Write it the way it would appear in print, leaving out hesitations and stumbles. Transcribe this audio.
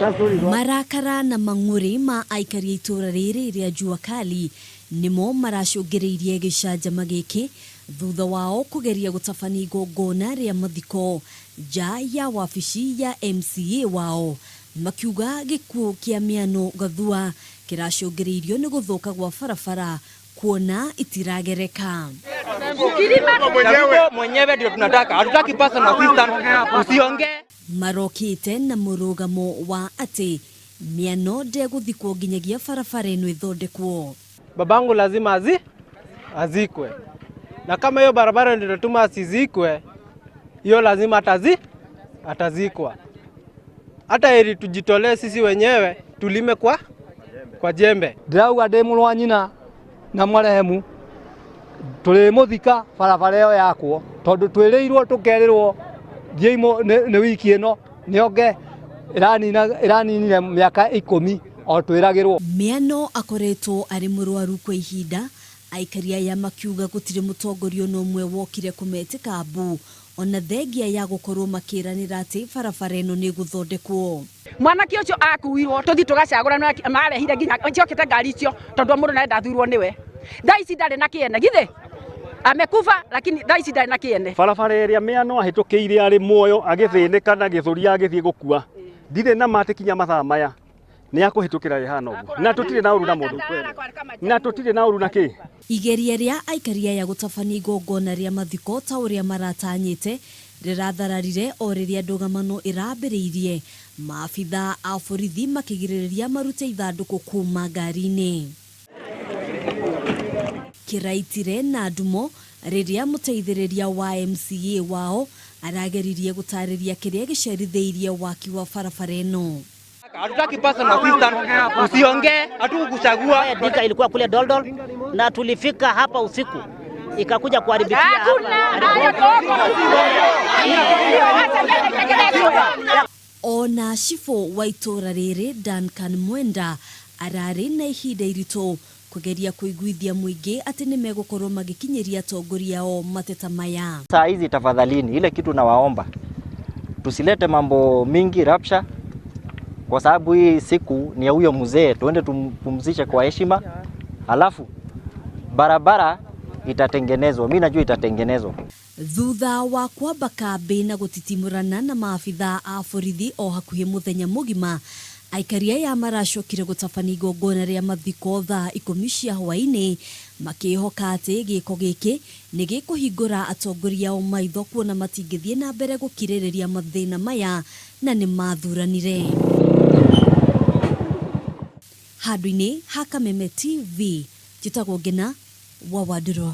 Marakara na mang'ũrĩ ma aikari a itũũra rĩrĩ rĩa Jua Kali nĩmo maracũngĩrĩirie gĩcanjama gĩkĩ thutha wao kũgeria gũtabania igongona rĩa mathiko nja ya wabici ya MCA wao makiuga gĩkuũ kĩa Mĩano Gathua kĩracũngĩrĩirio nĩ gũthũka gwa barabara kuona itiragereka. Mwenyewe ndio tunataka, hatutaki personal assistant, usiongee. Marokĩte na mũrũgamo wa atĩ Mĩano ndegũthikwo nginyagia barabara ĩno ĩthondekwo. Babangu lazima azikwe, na kama hiyo barabara ndio itatuma asizikwe, hiyo lazima atazikwa. Hata ili tujitolee sisi wenyewe tulime kwa jembe. Ndĩrauga ndĩ mũrũ wa nyina na marehemu tũrĩmũthika barabara ĩyo yakwo tondũ twĩrĩirwo tũkerĩrwo thiĩi nĩ wiki ĩno nĩonge ĩraninire mĩaka 10 o twĩragĩrwo. Mĩano akoretwo arĩ mũrwaru kwa ihinda, aikari aya makiuga gũtirĩ mũtongoria ona ũmwe wokire kũmetĩka mbu ona thengia ya gũkorwo makĩranĩra atĩ barabara ĩno nĩ ĩgũthondekwo. Mwanake ũcio akuirwo tũthiĩ tũgacagũra marehire nginya ciokĩte ngari icio tondũ mũndũ naye ndathurwo nĩwe. Thaa ici ndarĩ na kĩene githĩ amekufa, lakini thaa ici ndarĩ na kĩene. Barabara ĩrĩa Mĩano ahĩtũkĩire arĩ muoyo agĩthĩnĩka na gĩthũri agĩthiĩ gũkua, ndirĩ na ma atĩ kinya mathaa maya nĩ akũhĩtũkĩra ĩhana ũguo, na tũtirĩ na ũru na mũndũ, na tũtirĩ na ũru na kĩ. Igeria rĩa aikari aya gũtabania igongona rĩa mathiko ta ũrĩa maratanyĩte rĩrathararire o rĩrĩa ndũgamano ĩrambĩrĩirie, maabitha a borithi makĩgirĩrĩria marute ithandũkũ kuma ngari-inĩ. Kĩraitire na ndumo rĩrĩa mũteithĩrĩria wa MCA wao arageririe gũtarĩria kĩrĩa gĩcerithĩirie waki wa barabara ĩno. Hatutaki personal assistant, usiongee, hatukukuchagua. Dika ilikuwa kule Doldol na tulifika hapa usiku ikakuja kuharibikia hapa. Ona cibũ wa itũũra rĩrĩ Duncan Mwenda ararĩ na ihinda iritũ kũgeria kũiguithia mũingĩ atĩ nĩ megũkorwo magĩkinyĩria atongoria ao mateta maya. Saa hizi tafadhalini, ile kitu nawaomba tusilete mambo mingi rapsha, kwa sababu hii siku ni ya huyo mzee, tuende tumpumzishe kwa heshima, alafu barabara itatengenezwa. Mimi najua itatengenezwa. Thutha wa kwamba kambĩ na gũtitimũrana na maabitha a borithi o hakuhĩ mũthenya mũgima, aikari aya maracokire gũtabania igongona rĩa mathiko thaa 10 cia hwaĩ-inĩ makĩĩhoka atĩ gĩko gĩkĩ nĩ gĩkũhingũra atongoria ao maitho kuona matingĩthiĩ na mbere gũkirĩrĩria mathĩna maya na nĩ mathuranire. Handũ-inĩ ha Kameme TV, njĩtagwo Ngina wa Wandũrũ.